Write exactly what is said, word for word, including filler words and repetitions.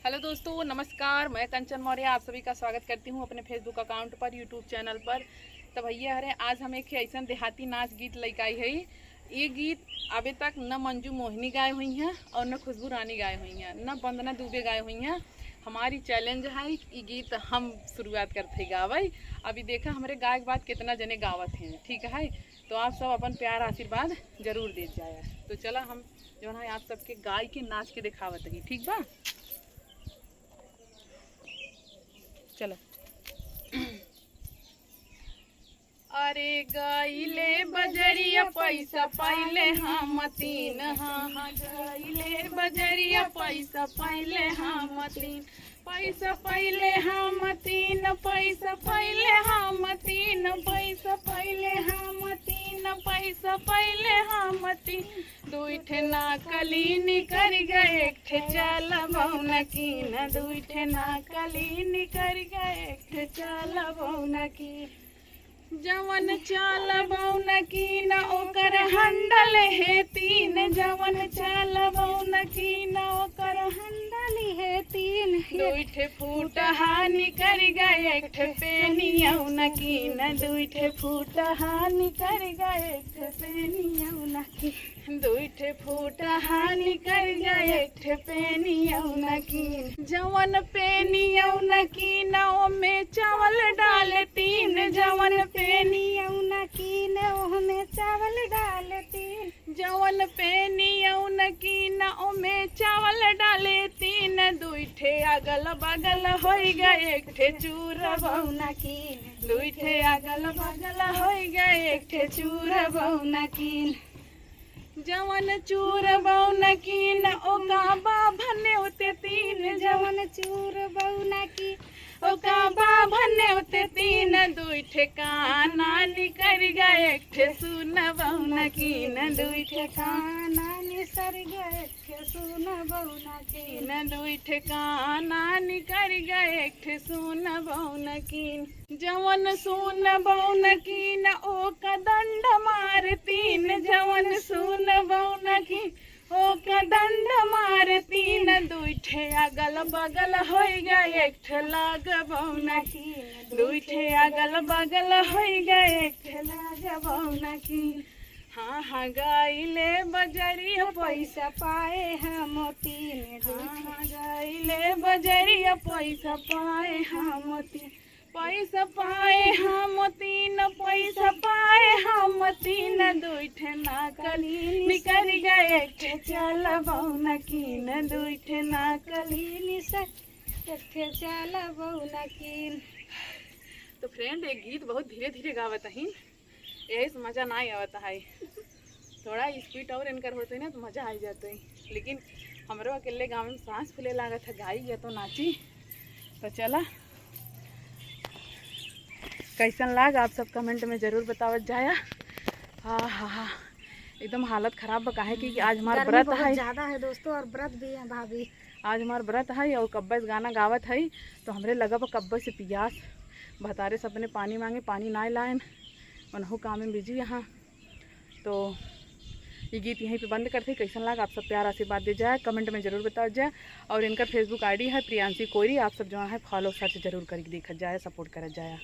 हेलो दोस्तों, नमस्कार, मैं कंचन मौर्य आप सभी का स्वागत करती हूँ अपने Facebook अकाउंट पर, YouTube चैनल पर। तो भैया हरे, आज हम एक ऐसन देहाती नाच गीत लेके आई है। ये गीत अभी तक न मंजू मोहिनी गाए हुई हैं और न खुशबू रानी गाए हुई हैं, न वंदना दुबे गाए हुई हैं। हमारी चैलेंज है, ये गीत हम शुरुआत करते गावे। अभी देखा हमरे गाय के बाद कितना जने गावत हैं, ठीक है? तो आप सब अपन प्यार आशीर्वाद जरूर दे जाए। तो चला हम जो है आप सबके गाय के नाच के दिखावत हई, ठीक बा? चलो। अरे गईले बजरिया पैसा पहिले हम तीन, हाँ, हाँ, गईले बजरिया पैसा पहिले हम तीन, पैसा पहिले हम तीन, पैसा पहिले हम तीन, पैसा पहिले हम तीन, पैसा पहिले हम तीन। दुई ठे नकली निकरि गए, एक ठे चाला बौना कीन, दुई ठे नकली निकरि गए, एक ठे चाला बौना कीन। जवन चाला बौना कीन ओकर हंडल है तीन, जवन चाला बौना कीन ओकर हंडल है तीन। दुई ठे फूटहा निकरि गए, एक ठे पेनी औना कीन, दुई ठे फूटहा निकरि गए, एक ठे पेनी औना कीन। दुई ठे फूटहा निकरि गए, एक ठे पेनी औना कीन। जवन पेनी औना कीन, ओमे चावल डाले तीन। जवन पेनी औना कीन, ओमे चावल डाले तीन। जवन पेनी औना कीन, ओमे चावल डाले तीन। दुई ठे अगल बगल होई गए, एक ठे चूर बौना कीन। दुई ठे अगल बगल होई गए, एक ठे चूर बौना कीन। जवन चूर बौना कीन, ओका बाभन ओते तीन। जवन चूर बौना कीन, ओका बाभन ओते तीन। दुई ठे काना निकरि गए, एक ठे सुन बौना कीन। दुई ठे काना निकरि गए, एक ठे सुन बौना कीन। दुई ठे काना निकरि गए, एक ठे सुन बौना कीन। जवन सुन बौना कीन, ओका दंड मार तीन। जवन सुन बौना कीन, ओका दंड मार तीन। दुई ठे अगल बगल होई गए, एक ठे लाग बौना कीन। दुई ठे अगल बगल होई गए, एक ठे लाग बौना कीन। हाँ, हाँ, गईले बजरिया पैसा पाए हम तीन। हाँ, हाँ, गईले बजरिया पैसा पाए हम तीन। पैसा पाए हम तीन, पैसा पाए हम तीन। दुई ठे नकली निकरि गए, एक ठे चाला बौना कीन। दुई ठे नकली निकरि, एक ठे चाला बौना कीन। तो फ्रेंड, एक गीत बहुत धीरे धीरे गावत हईन, यही से मजा ना आवत है। थोड़ा स्पीड और इनकर होते ना तो मजा आ जाते, लेकिन हमरो अकेले गाँव में सांस फूले लागत है, गाई या तो नाची। तो चला, कैसन लाग आप सब कमेंट में जरूर बतावत जाया। हाँ, हाँ, हाँ, एकदम हालत खराब बा, काहे कि आज हमार गर्मी व्रत बहुत है। ज्यादा है दोस्तों, और व्रत भी है भाभी। आज हमार व्रत है और कब्बे से गाना गावत है, तो हमरे लगा बा कब्बे से पियास। भतारे से अपने पानी मांगे, पानी ना लायन, उनहु काम में बिजी यहाँ। तो ये गीत यहीं पे बंद करते। कैसन लाग आप सब प्यार आशीर्वाद दे जाए, कमेंट में जरूर बताओ जाए। और इनकर Facebook ID है प्रियांशी कोयरी, आप सब जो है फॉलो सर्च जरूर करके देखत जाए, सपोर्ट करत जाए।